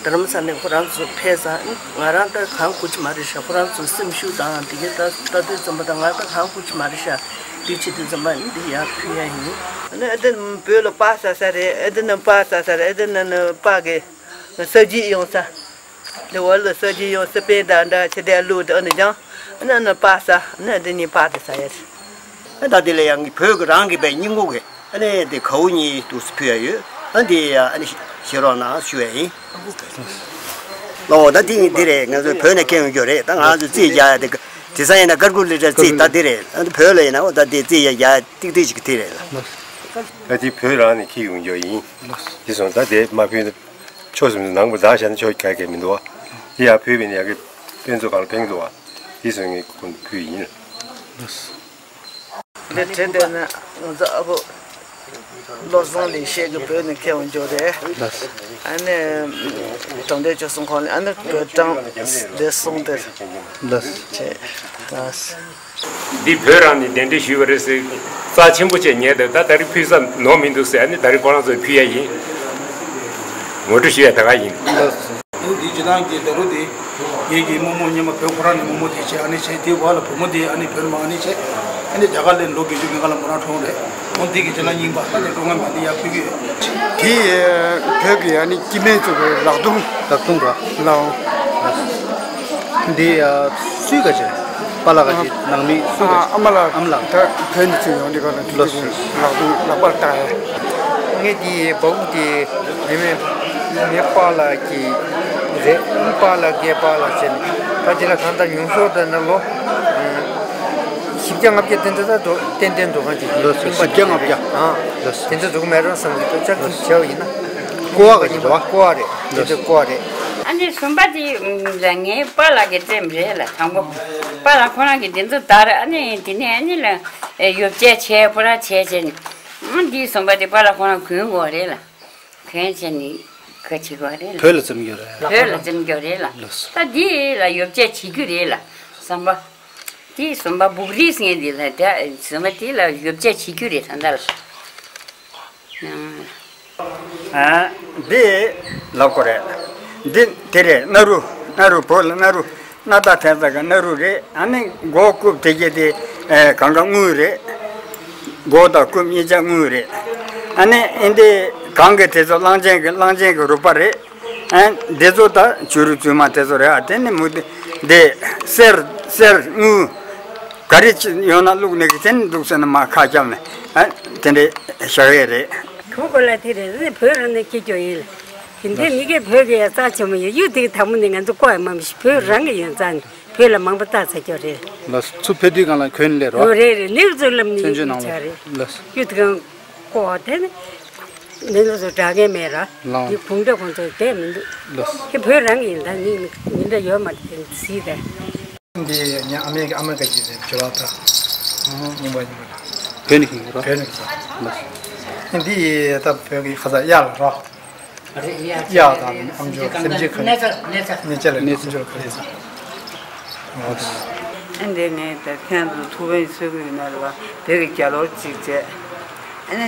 རྡ་རམ་ས་ནས་ཁོ་རང་ཚོ་ཕེབས་ཙང་། ང་རང་ད་གང་དགོས་ཀྱི་མ་རེད་ཤག་ཁོ་རང་ཚོ་སེམས་ཤུགས་དང་དེ་གའི་ད་ལྟ་དུས་ཙམ་པ་ད་ང་ད་གང་དགོས་ཀྱི་མ་རེད་ཤག་དེ་བྱེད་དུས་ཙམ་པ་ནི་འདི་ཡར་ཕུལ་ཡ་ཡིན། ཨ་ནི་ཨ་དེ་བོད་ལ་པར་ཟ་ས་རེད། ཨ་དེ་ནི་པར་ཟ་ས་རེད། ཨ་དེ་ནི་ནི་པར་གི་ས་རྒྱུས་ཡོང་ས། འདི་བར་ལ་ས་རྒྱུས་ཡོང་ས། པེན་དང་འདྲ་ཆེ་དེ་བླུགས་དེ་ཨ་ནི་ཀྱང་ཨ་ནི་ཨ་ནི་པར་ཟ། ཨ་ནི་འདི་གཉིས་པར་དེ་ཟ་ཡ་རེད། ཨ་ད་དེ་ལ་ཡང་བོད་ཀྱི་རང་གི་པའི་སྙིང་པོ་གི་ཨ་ནི་དེ་གའུ་གཉིས་འདུག་སེ་ཕུལ་ཡ་ཡོད། ཨ་འདི་ཡ་ཨ་ནི་བཞེས་རོགས་གནང་ཞུ་ཡ་ཡིན། ཨོ་ད་དེ་ཡིན་དེ་རེད། ང་ཚོ་བོད་ནས་ཁྱེར་ཡོང་རྒྱུ་རེད། ད་ང་ཚོ་རྩིས་རྒྱག་ཡ་དེ་དེ་སང་ཡིན་ན་ཀར་ཀུ་ལེ་ཊར་རྩིས་ད་དེ་རེད། ཨ་ནི་བོད་ལ་ཡིན་ན་ཨོ་ད་དེ་རྩིས་ཡ་རྒྱག་ཡ་ཏིག་ཏིག་ཅིག་དེ་རེད་ལ། ད་དེ་བོད་རང་ནས་འཁྱེར་ཡོང་རྒྱུ་ཡིན། དེ་སོང་ད་དེ་མ་ཕུལ་ན་ཆོག་སེམས་ནང་པ་ད་བཞག་ན་ཆོག་ག་གེ་མི་འདུག་བ། དེ་ཡ་ཕུལ་བས་ནི་ཡ་གི་དཔེ་མཛོད་ཁང་ལ་ཕེབས་འདུག་བ། དེ་སོང་ངས་ཁོང་ཕུལ་ཡིན། འདི་བྲིས་བསྡད་ན་ང་ཚོ་ཨ་ཁུ་བློ་བཟང་ལེགས་བཤད་ཀྱི་བོད་ནས་ཁྱེར་ཡོང་རྒྱུ་རེད། ལགས། ཨ་ནི་དྲང་བདེན་ཆོས་གསུམ་ཁང་ནས། ཨ་ནི་བོད་དྲང་བདེན་གསུམ་དེ། ལགས། བྱས། ལགས། འདི་བོད་རང་ནས་གདན་འདྲེན་ཞུས་པ་རེད་ཟེར། རྩ་ཆེན་པོ་བྱས་ཉན་དེ་ད་ད་རེས་ཕུལ་ས་ནོར་མི་འདུག་ཟེར། ཨ་ནི་ད་རེས་ཁོ་རང་ཚོར་ཕུལ་ཡ་ཡིན། ངོ་སྤྲོད་ཞུ་ཡ་ད་ག་ཡིན། ལགས། འདི་སྤྱིར་བཏང་གི་ད་རུང་དེ་ངེད་ཀྱི་རྨོ་མོ་སྔོན་མ་བོད་ཁོ་རང་ནས་རྨོ་མོ་དེ་བྱས། ཨ་ནི་བྱས་དེའི་བར་ལ་བུ་མོ་དེ་ཨ་ནི་བོད་ནས་མར་ཨ་ནི་བྱས། ཨ་ནི་རྒྱ་གར་ལ་ལོ་བརྒྱད་ཅུ་སྔོན་མ་ལ་མོ་རང་གྲོངས་རེད། འོ་འདི་གི་རྗེས་ལ་རྙིང་པ་ཨ་ནི་ཀྲུང་ཧྭ་མི་འདི་ཡར་ཕུལ་གྱི་ཡོད། དེ་བོད་ཀྱི་ཨ་ནི་སྐྱེ་དམན་ཚོ་གི་ལག་རྡུང་། ལག་རྡུང་ར། ལག་འོང་། འདི་ཨ་སུས་ག་བྱས། པཱ་ལགས་ཀྱི་ནང་མི་སུ་ག་བྱས། ཨ་མ་ལགས། ཨ་མ་ལགས། ད་བོད་ནས་ཚུར་ཡོང་དུས་ག་ལ་ལག་རྡུང་ལག་པར་བཏགས་ཡ། ངས་འདི་བ་འུ་དེ་ངས་ངའི་པཱ་ལགས་ཀྱི་རེད། པཱ་ལགས་ཀྱི་པཱ་ལགས་བྱས་ནས་ད་འདི་ལ་ད་ལྟ་ཉུང་ཤོས་དེ་ནི་ལོ་བཞི་བརྒྱ་ལྔ་བརྒྱ་དེ་འདྲ་ད་འགྲོ་ཏན་ཏན་འགྲོ་ག་འདུག་ལོ་རྙིང་པ་བཞི་བརྒྱ་ལྔ་བརྒྱ། ཨ་ལོ་དེ་འདྲ་འདུག་མེད་རུང་བསམ་གྱི་འདུག་ཅག་གིས་བྱས་པ་ཡིན་ན། ཀོ་བ་ག་ཅིག་འདུག་བ། ཀོ་བ་རེད། དེ་ཚོ་ཀོ་བ་རེད། ཨ་ནི་ཟུམ་པ་དེ་ལ་ངའི་པཱ་ལགས་ཀྱི་རྩེད་མོ་རེད་ལ། དང་པོ་པཱ་ལགས་ཁོ་རང་གིས་དེ་ཚོ་དར། ཨ་ནི་དེ་ནས་ཨ་ནི་ལ་ཡོ་བྱད་བྱས་ཁོ་རང་བྱས་བྱས་ནས། ཨ་འདིའི་ཟུམ་པ་དེ་པཱ་ལགས་ཁོ་རང་གོན་དགོས་རེད་ལ། གོན་བྱས་ནས་ག་བྱེད་དགོས་རེད་ལ། བོད་ལ་འཛིན་རྒྱུ་རེད། བོད་ལ་འཛིན་རྒྱུ་རེད་ལ། ལགས་སོ། ད་འདི་ལ་ཡོ་བྱད་བྱེད་རྒྱུ་རེད་ལ། ཟུམ་པ། དེ་ཟུམ་པ་སྦུག་རིས་ངན་འདི་ལ་ད་ཟུམ་པ་དེ་ལ་ཡོ་བྱད་བྱེད་རྒྱུ་རེད་ད་ལྟ་ལ། ཨ། འདི་ལབ་དགོས་རེད། འདི་དེ་རེད། སྣ་རུ། སྣ་རུ་བོད་ལ་སྣ་རུ། སྣ་ཐག་འཐེན་ས་གི་སྣ་རུ་རེད། ཨ་ནི་མགོ་བཀུབ་དེ་གྱད་དེ་ཨེ་གང་ག་དངུལ་རེད། མགོ་དང་རྐུབ་གཉིས་ཆ་དངུལ་རེད། ཨ་ནི་ཨེ་འདི་གང་གི་དེ་ཚོ་གླང་ཆེན་གྱི་གླང་ཆེན་གྱི་རུས་པ་རེད། ཨ་འདི་ཚོ་ད་བྱུ་རུ་བཙུན་མ་དེ་ཚོ་རེད། ཨ་དེ་ནི་མུ་ཏིག་འདི་གསེར་གསེར་དངུལ། ག་རེ་ཅི་ཡོང་ན་བླུགས་ནས་ཀྱི་དེ་ནི་འདུག་ཟེར་ན་མ་ཁ་བརྒྱབ་ནས་ཨ་དེ་འདྲའི་བཞག་ཡས་རེད། གོ་གོ་ལ་དེ་རེད། བོད་རང་ནས་ཁྱེར་རྒྱུ་ཡིན་ལ། དེ་འདྲའི་མི་སྐད་བོད་ཀྱི་ཡ་རྩ་ཆེན་མོ་ཡོད། གཡུ་དེ་གི་དང་པོ་ནས་ང་ཚོ་བཀོག་ཡ་མ་མི་ཤེས། བོད་རང་གི་ཡོད་རྩ་ནས་བོད་ལ་མང་པོ་བཏགས་ཚར་རྒྱུ་རེད། ལགས་སོ། ཚུར་ཕེབས་དུས་སྒང་ལ་གོན་ལེ་རོ། ཡོད་རེད་རེད། ནེའུ་ཙི་ལམ་ནས་བཙན་བྱོལ་ནང་ལ་ཡོད་ཚར་རེད། ལགས་སོ། གཡུ་དེ་གང་བཀོག་དེ་ནི་ནེའུ་ཙི་དྲ་མཁན་མེད་ར། ལགས། དེ་གུང་སྒྲ་ཁོང་ཚོ་བསྡད་མི་འདུག་ལགས་སོ། དེ་བོད་རང་གི་ཡིན། ད་ནི་མི་འདྲ་ཡོད་མ་རེད། དེ་གཟིགས་དེ། འདི་ཉ་ཨ་མའི་ཨ་མ་ག་གི་རེད། བྱི་བ་ད། རྙིང་པ་རྙིང་པ་ད། བོད་ནས་ཁྱེར་གྱི་རོ། བོད་ནས་ཁྱེར་གྱི་རོ། འདི་ད་བོད་ཀྱི་ཁ་ས་གཡག་ལ་རོ། གཡག་དང་ཨ་མཆོག་སེམས་ཅན་ག་གནས་ཚུལ་གནས་ཚུལ་གནས་ཚུལ་ལ་ཨ་མཆོག་ག་རེ་ཟ། ཨ་འདི་ངས་ད་ཁྱེད་ཚོ་ཐུགས་ཕན་གསོས་ཀྱི་ཡོད་ན་རེད་བ། བོད་ཀྱི་རྒྱ་ལོར་གཅིག་བྱས། ཨ་ནི་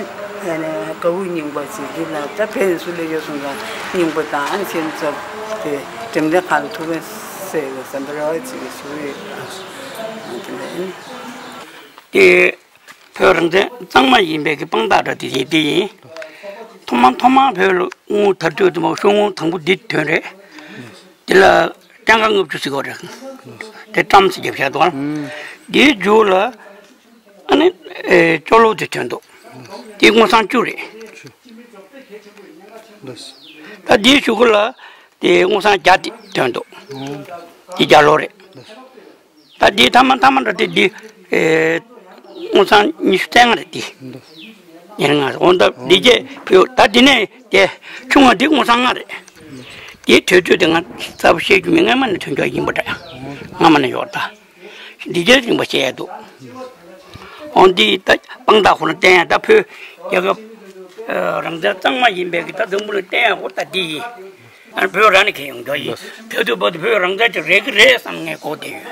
ཨ་ནི་དཀར་པོ་རྙིང་པ་ཅིག་འདི་ལ་ད་བོད་ནས་སུ་སླེབས་ཡོད་སོང་ཙང་རྙིང་པ་དང་ཨ་ནི་ཁྱེད་ཚོ་དེ་འགྲེམས་སྟོན་ཁང་ལ་ཐུགས་ཕན་གསོས་ཡོད་བསམ་པའི་རེ་བ་ཅིག་ཞུ་གི་ཡོད། ཨ་དེ་འདྲ་ཡིན། དེ་བོད་རང་བཙན་གཙང་མ་ཡིན་པའི་གི་དཔང་རྟགས་འདྲ་དེ་ཡིན་དེ་ཡིན། ཐོག་མ་ཐོག་མ་བོད་ལ་དངུལ་དར་དུས་དེ་མ་ཤོག་དངུལ་དང་པོ་འདི་ཐོན་རེད། དེ་ལ་སྤྱང་ཀ་ལྔ་བཅུ་ཟེར་གོ་རེད། དེ་ཀྲམ་ཟེར་རྒྱབ་བཞག་འདུག་ཨ། དེའི་མཇུག་ལ་ཨ་ནི་ཨེ་ཅོ་ལོ་དེ་ཐོན་འདུག་དེ་དངུལ་སྲང་བཅུ་རེད། ལགས་སོ། ད་དེའི་གཞུག་གུ་ལ་དེ་དངུལ་སྲང་བརྒྱ་དེ་ཐོན་འདུག་ཨོ། དེ་རྒྱ་ལོ་རེད། ལགས་སོ། ད་དེའི་མཐའ་མ་མཐའ་མ་འདྲ་དེ་འདི་ཨེ་དངུལ་སྲང་ཉི་ཤུ་རྩ་ལྔ་རེད་དེ། ལགས་སོ། ཉེར་ལྔ་རེད། འོ་ད་འདི་རྗེས་ཕུལ། ད་དེ་ནས་དེ་ཆུང་བ་འདི་དངུལ་སྲང་ལྔ་རེད། དེའི་དུས་ཚོད་དེ་ང་གསལ་པོ་བཤད་རྒྱུ་མེད། སྔ་མ་ནས་ཐོན་ཆོག་ཡིན་པ་འདྲ། སྔ་མ་ནས་ཡོད་ད། འདི་རྗེས་རིང་པོ་བཤད་ཡ་འདུག་འོ་འདི་ད་དཔང་རྟགས་ཁོ་ན་བསྟན་ཡ། ད་བོད་རྒྱལ་ཁབ་ རང་བཙན་གཙང་མ་ཡིན་པའི་གི་ད་འཛམ་བུ་གླིང་བསྟན་ཡག་གོ་ད་འདི་ཡིན། ཨ་བོད་རང་ནས་ཁྱེར་ཡོང་རྒྱུ་ཡིན། དེ་དུས་བར་དུ་བོད་རང་བཙན་ཅིག་རེད་གི་རེད་བསམ་ངས་གོ་བསྡད་ཡོད།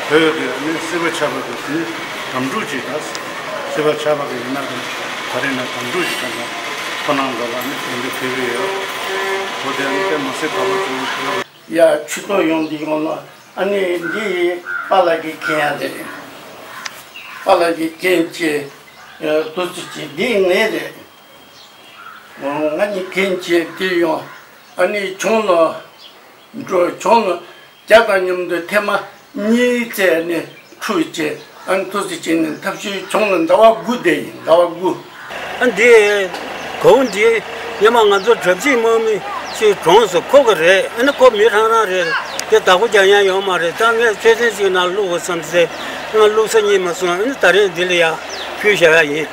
བོད་དེ་ནི་སྲིད་པ་ཆགས་པ་དེ་ནི་དམ་ཕྲུག་ཅིག་དང་། སྲིད་པ་ཆགས་པ་གི་ཡིན་ན་དེ་ད་རེས་ན་དམ་ཕྲུག་ཅིག་དང་ཁོ་ནང་འགྲོ་བ་ནི་དེ་འདྲ་ཕེབས་ཀྱི་ཡོད། བོད་དེ་ནི་དེ་མ་སྲིད་དགའ་པོ་བྱུང་ཡོད། ཡ་ཆུ་ཐོག་ཡོང་འདི་ཡོང་ལ་ཨ་ནི་འདི་པཱ་ལགས་ཀྱི་མཁན་ཡ་རེད། པཱ་ལགས་ཀྱི་མཁན་ཅེ་དུ་ཙི་ཅེ་འདི་ངའི་རེད། ང་གཉིས་མཁན་ཅེ་འདི་ཡོང་ཨ་ནི་ཆུང་ལ་འགྲོ་ཆུང་ལ་རྒྱ་དང་མཉམ་དུ་ཐེངས་མ་གཉིས་བཙལ་ནས་འཁྲུག་བྱས། ཨ་ནི་ཏོག་ཙི་བྱས་ནས་ཐབས་ཤེས་བྱུང་ལ་ཟླ་བ་དགུ་བསྡད་ཡིན། ཟླ་བ་དགུ། ཨ་འདི་གོང་འདི་སྔོན་མ་ང་ཚོ་གྲབས་ཅིག་དམག་མི་ཅིག་གྲོངས་སོང་། ཁོ་གི་རེད། ཨ་ནི་ཁོ་མི་རང་རང་རེད། དེ་བདག་པོ་རྒྱག་ཡ་ཡོད་མ་རེད། ད་ངས་ཆོས་ཚན་ཅིག་ནང་བླུག་དགོས་བསམ་ཚེ་ང་བླུག་ས་རྙེད་མ་སོང་། ཨ་ནི་ད་རེས་འདི་ལ་ཡ་ཕུལ་བཞག་ཡ་ཡིན།